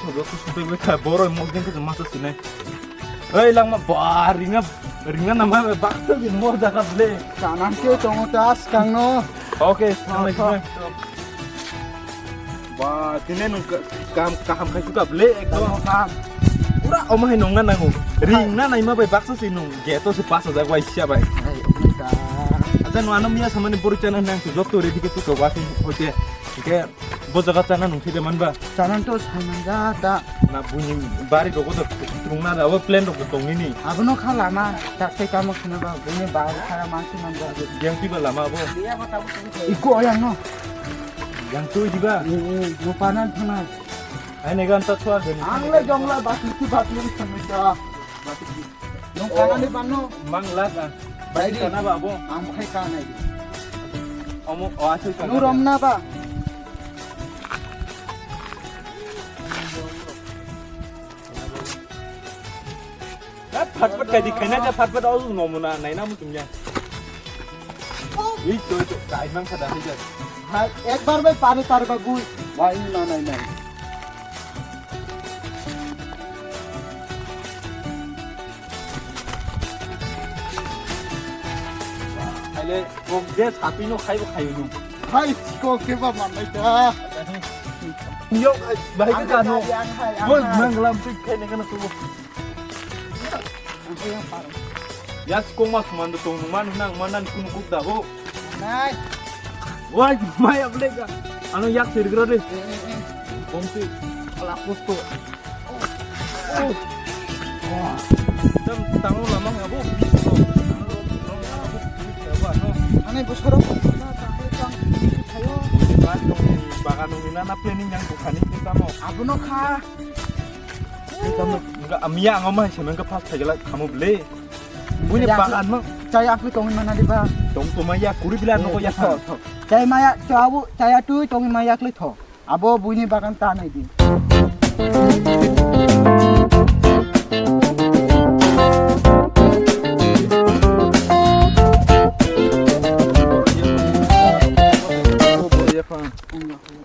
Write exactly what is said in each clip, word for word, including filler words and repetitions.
Joto supai bai kha, borok mok jeng khe masa sinai. Oi, langma ba, ringa, ringa nama bai baksa bin mor jaga ble. Kanang ke tongo ta skang no. Oke, thanglai sinai. Ba, tine nung ka-, kam, kaham khai suka ble, ekdom. Kaham. Pura omo hai nongna nango. Ringna naima bai baksa si nung. Geto se pas hajar bai sia bai. Ai, omo ta. Acha no ano miya samani boru chana nang tu joto ready ke tu ka wasi hote. Ke Bo jaga chana nung thide manba? Chana to sanmanja ta. Na buini bari rogo da trungna da, abo plan rok tong nini. Abono kha lama, ta sai kamo khna ba, buini bari khara mansi manja. Yang tiba lama abo. Iko yang no. Yang tu diba? Mo panan thana. Ai ne gan ta thwa gani. Ang le jongla ba tu ba tu sanmanja. Nung kanani panno? Mang la ka. Bai di. Kana ba abo? Ang khai kanai di. Omo, o asu kana. Nung romna ba? Hat phat phat kai di khaina ka phat phat au nomuna naina mutum ya. Ei to to kai mang kada hija. Hai, ekbar bai pare pare ba gui. Bai na nai nai. Haile, kok je satwi no khaibo khayo no. Hai, kok ke ba manai da. Yo, bahai ka no. Bo manglam tu khaine kana tu. Ya, kok ma suman do tong man nang man nan kun kuk da bo. Nai. Wai, maya blega. Ano yak sirgra de. Bomti. Ala posto. Oh. Wah. Dam tango lama abo. Ani bosoro. Bagan nong ina na planning yang bukhani kita mo. Abono kha. Kita mo. Enggak amia angoma semen ke pas thagela kamu beli. Buini bagan mo. Chai aku tongin mana di ba? Tong toma ya kuri bila no ya. Chai maya chabu chai atu tongin maya kle tho. Abo buini bagan ta nai di.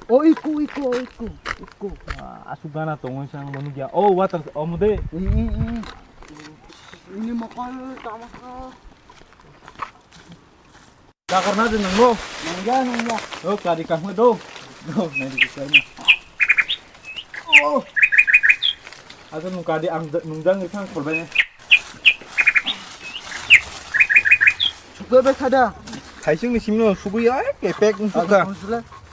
O iku iku iku iku. Asuk gana tongo sang manu gya. O water omo de. Ini mokol tama. Dakarna de nangno. Nangya nangya. O kari kahma do. Do nai di kahma. Oh. Asa nung kari ang nung jang sang kolbai. Sukoi bai khada. Khaising ni simno sugui ai ke pek nung sukha.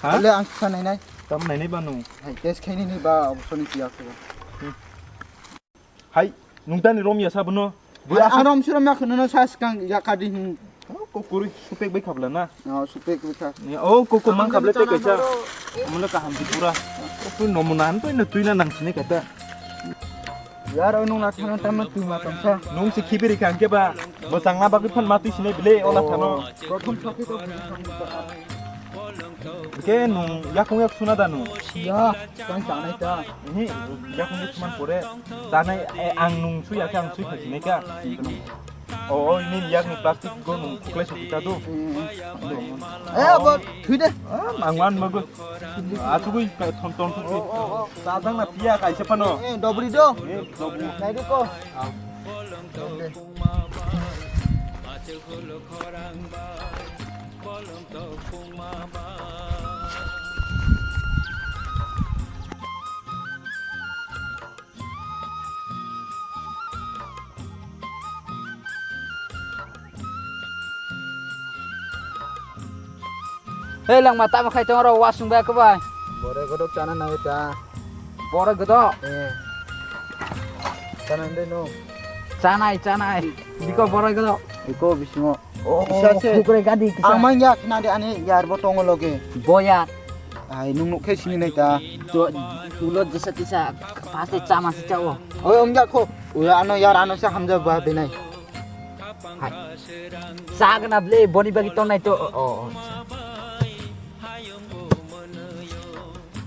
Ha? Le ang sa nai nai. Tam nai nai ba nung. Hai test khaini ni ba obosoni tiya ko. Hai, nung tani rom ya sabono. Ang rom si rom ya khunu no sa skang ya kadi hin. Kokuri supek bai khabla na. Oh, supek bai kha. Oh, koko mang khabla te kaisa. Mula kaham di pura. Kokuri nomuna an to ina tuina nang sini kata. Yar nung na thang tam tu ma tam sa. Nung si khibiri kang ke ba. Bo changna bagwi phan ma twi sinai bile ola thano. Prothom sakhi to. Ke nung yakung yak suna da nung. Ya, kang chanai ta. Ni, yakung yak suman pore. Tanai, eh, ang nung sui ya, ang sui phasinai ka. O, o, ini yakni plastic go nung kuklai sokita do. Eh, abo thui de. Ah, mangwan mago. Asugui ka thon thon thon. O, o, o. Sadang na pia kaisa pano. Eh, dobri do. Eh, dobri. Nai do ko. Hei langma tamo khai tongo ro wasung bai kwbai. Bore godok chana nai ta. Bore godok. Eh. Chana ndai no. Chanai chanai. Biko bore godok. Biko bisingo. Oh, isa se. Kukre gadi kisa. Ang mang yak nadi ani yar bo tongo loge. Boya. Ai nung nuk khe sini nai ta. To ulo jesa tisa paste chama se chao. Oi om yak kho. Uya ano yar ano se hamja ba benai. Hai. Sagna ble boni bagi tonai to. Oh, oh.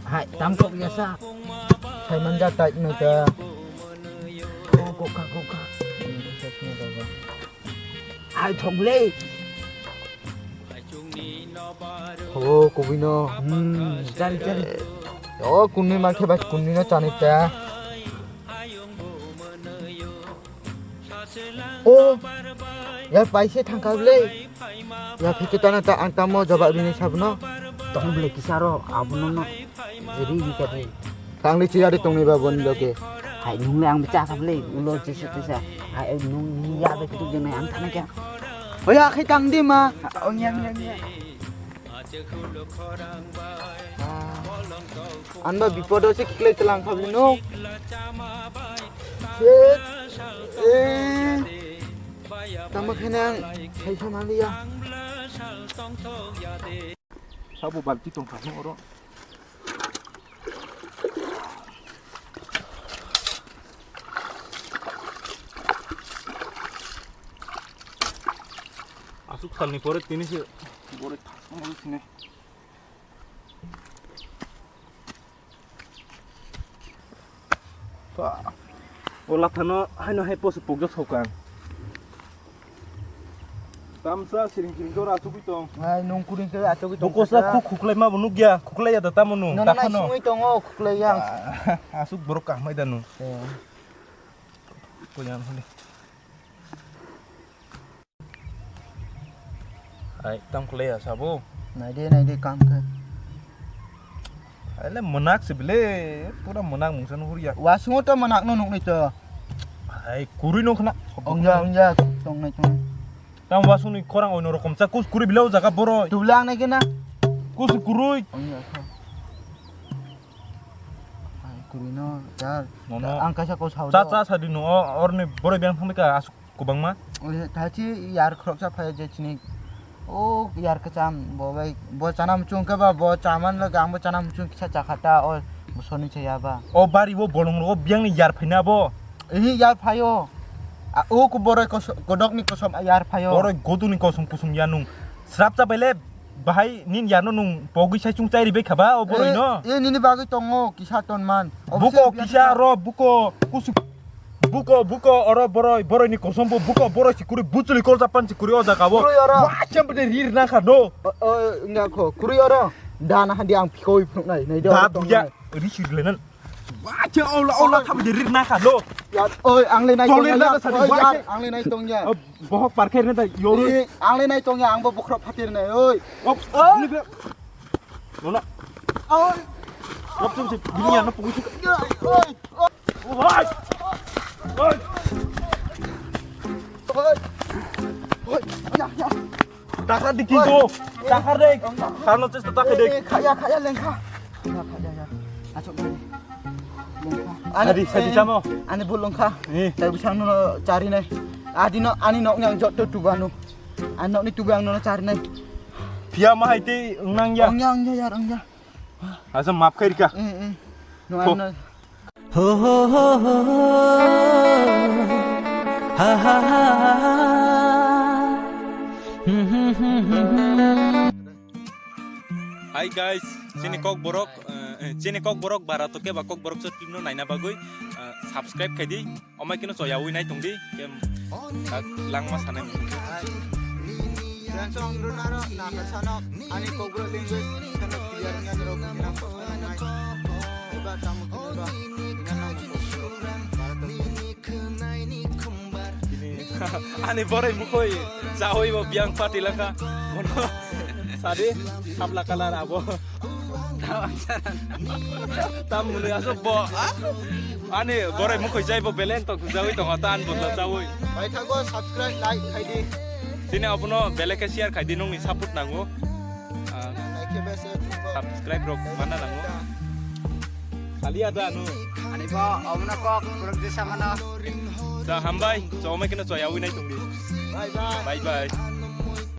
Hai, tam kok ya sa. Hai manja tai no ta. Oh, kokha kokha. Hai thok ble. Oh, kubui no. Hmm, jari jari. O kunui mankhe bai kunui no chanai ta. O, ya paise thangkha bwle. Ya phitu tana ta ang tamo jawab rini sabno. Tong bwle kisa ro abono no. Ri ri ka di. Tangli chiyari tongni ba boni loge. Hai nung le ang bwcha kha bwle ulo jesa jesa. Hai nung ni ya be kitu jena ang thana kya. Oya khai tang di ma. Ong yang yang ya. Anba bipodo se khiklai telang khabli no. Shit. Eh. Tamo khe nang sai sa mali ya. Sabo balti tong kha no oro. Asuk salni pore tini se bore thasma sinai. O lathano haino hai poso pokjak sokang. Tamsa siring siring jora asugwi tong. Hai nung kuring khe asugwi tong. Bukosa khuk khuklai ma bo nukya, khuklai ya da tamo nung. Nono nai sungwi tongo, khuklai yang. Asuk borok kahmai da nung. Eh. Koyan holi. Hai, tam khlai ya sabo? Naide, naide, kam khe. Aile, mwnakse bile, pura mwnak mungsa nuhurya. Wasungo to mwnakno nuknai to. Hai, kurui nung khna. Ongya, ongya, tongnai, tongnai. Tam wasungni khorang oino rokom cha, kus kurui bile o jaga boroi. Tubule ang nai khe na. Kus kurui. Ongya, kha. Ai, kurui no, char. Nono. Ang kaisa kau sao cha, do. Cha, sadi no, o-, orni boroi beng thangbai ka, asuk. Kwbangma? Oye, thachi yar khoroksa phai je chini. O yar kwcham bo bai, bo chana muchung khe ba, bo chaman loge ang bo chana muchung kisa chakha ta, o bosoni chaya ba. O bari o bolong rogo biyang ni yar phaina bo. Ehi yar phaio. A, o ku boroi kos-, kodok ni kosom yar phaio. Boroi godu ni kosom kusum ya nung. Srap cha baile bahai nin yar no nung pogwi sai chung chai ribai khaba o boroi no. E, e nini bagwi tongo kisa tonman. Buko kisa ro, buko kusu. Buko, buko, oro boroi, boroi ni kosom bo, buko, boroi si kuri, buchuli kol japan si kuri o jaga bo. Kurui oro. Wa, chem bede rir na kha do. O, o, nga kho, kurui oro. Da na handi ang phikoi phunuk nai, nai do. Da duya, ri si le nan. Wa, che ola, ola tham de rir na kha do. Ya, oi, ang le nai tong ya. Oi, yar, ang le nai tong ya. Bohok par khe ne da, yoru. Ang le nai tong ya, ang bo bukhro phatir nai, oi. Op, op. Nona. Oi. Rap tum si, bini ya, na pungsi. Oi. Oi! Oi! Oi! Oi! Ya, ya. Takar di kintu. Takar de. Karno chesta takar de. Eh, eh, khaya, khaya, lengkha. Ya, khaya, ya. Achok, lengkha. Sadi, sadi, eh, tamo. Ani bul lengkha. Eh. Tapi sang no cari nai. Adi no, ani nok nyang jot tu banu. Ani nok ni tu bang no cari nai. Pia ma hai te nang ya. Ong ya, ong ya, ya, ong ya. Asa maaf khairika. Eh, eh. No, no. Ho, ho, ho, ho, ho. Ha, ha, ha, ha, ha. Hmm, hmm, hmm, hmm, hmm. Hi guys, chini Kokborok, eh, chini Kokborok bara to keba Kokborok so team no naina bagwi, eh, subscribe khaidi. Omai kino choyawi nai tongdi, kem tak langma sanai muchung. Friends, ang runa ro, na ka sanok, ani Kokborok language, sanok clear nya ro, kina ko sanok nai. Eba tamu kino ba, ina na mo ko. Ani boroi mukhoi, chawi bo biang pati laka. Mono, sadi, sabla kalar abo. Tam mwnwi aswk bo, ah? Ani boroi mukhoi jai bo belen to kujawi tongo ta ani botla chawi. Paithago subscribe, like khaidi. Chini abono belai khe share khaidi, nongni support nango. Ah, like khe bese. Subscribe rok mana nango. Kaliya da anu. Ani bo omono kok puruk jesa mano. Da hambai, chomai keno choyawi nai tongdi. Bye bye. Bye bye.